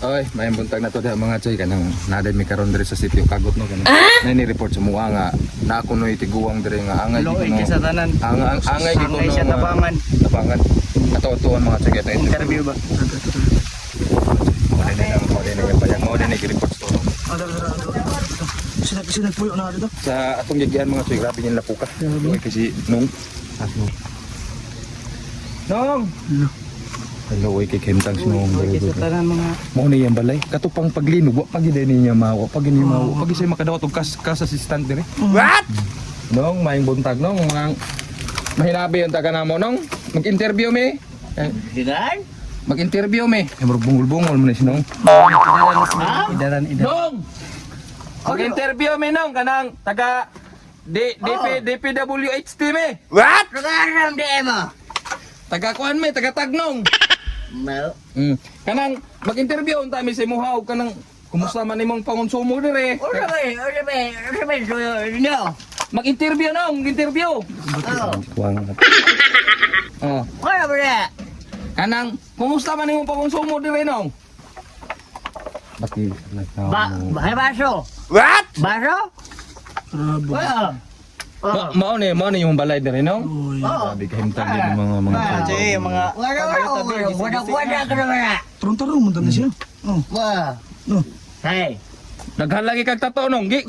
Oy, may buntag na to diha, mga choy, kanang naday mi karon diri sa sitio Kagot, no, kanang nay ni report sa mua nga na kunoy tiguang diri nga angay Loy gikuno. kay sa tanan. Ang angay gikuno. Angay siya nga- tabangan. Tabangan. Ato-atuan, mga choy, kay Interview ba? Mo din na mo din na bayang mo din report sa to. Sila sila puyo na dito. Sa atong gigian, mga choy, grabe yung lapuka. Luoy kasi nung asno. Nong. Hello, oy kay Kemtang si Nong. Loy kay sa tanan mga Mao na iyang balay. Katupang paglinog, wa pa gid niya mawa, pa gid niya mawa. Pag siya makadawat og kas assistant dire. What? Nong, maayong buntag, nong, mga mahinabi yung taga namo, nong. Mag-interview me. Eh, Dinan? mag-interview me. Eh, murag bungol-bungol man ni si nong. Idaran idaran. Nong! Mag-interview me, nong, kanang taga D DP DPWHT me. What? Lugar di mo. Taga kuan me, taga Tagnong. Mo. Kanang mag-interview unta mi sa imuha og kanang kumusta man imong pangonsumo dire. Unsa ba? Unsa ba? Unsa ba suyo no? Mag-interview, nong, mag-interview. Oh. Oh. Wala ba na? Kanang kumusta man imong pangonsumo dire, nong? Bati Ba, ba baso. What? Baso? Grabe. Wala. Ma mao ni yung balay dire, nong. Uy. Oh. Grabe kahimtang din ng mga Che, yung mga Wala wala wala wala wala ka na wala. Tarong-tarong man na siya. Oh. Wala. No. Hey. Daghan lagi kag tato, nong. Gi,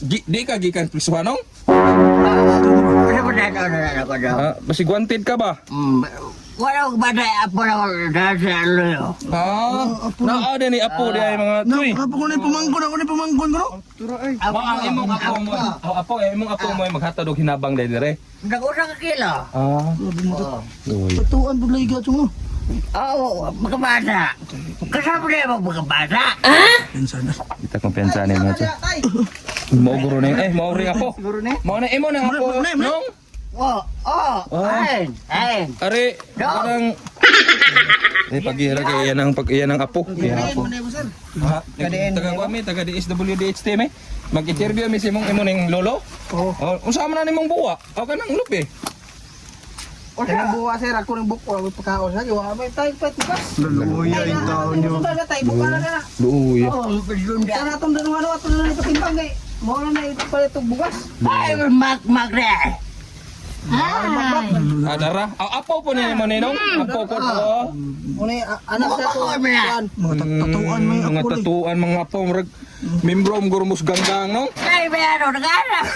gi di ka gikan prisuhan, nong? Unsa ba na na na ko daw? Ah, basig wanted ka ba? Wala ko ba na apo na ko sa luyo. Ah, naa din ni apo di ay mga No, tuy. apo ko na yung pamangkon, ako na yung pamangkon ko no. Mao ang imong apo mo. Oh, apo eh, imong apo mo ay maghatag og hinabang dai dire. Nag-usa ka kilo. Ah, Grabe mo to. uy. Tatuan pud lagi gato mo. Oo, magkabata. Kasama na mo magkabata. Pinsan na. Kita kumpiyansa ni mga choy. Mao guro na eh, mao ring apo. Siguro ni. Mao na imo nang apo, Muna, muna, muna. nong. Oh, oh, ayun, ayun. Are, kanang Eh, paghihira kay iyan ang pag iyan ang apo. Iyan ang apo. Ha, taga ko mi, taga DSWDHT mi. Mag-interview mi si imong imo ning lolo. Oo. Oh, unsa man na nimong buwa? O kanang lupi. Kanang buwa sir, ako ning buko ako pagkaon sa giwa may tayo pa tikas. Luya yung taon niyo. Ay, tayo buka na na. Luoy. Oh, pasunda. Sana atong danuhan ato na lang patimbang kay mo na na ito pala itong bugas. Ay, mag magre. Ah, dara. Ah, apo po ni mo ninong. Apo ko to. Muna anak sa to. Kuan. Mga tatuan may Mga apo. tatuan mga apo murag membro om gurmus ganggang, no? Ay, may ano, nag-anak.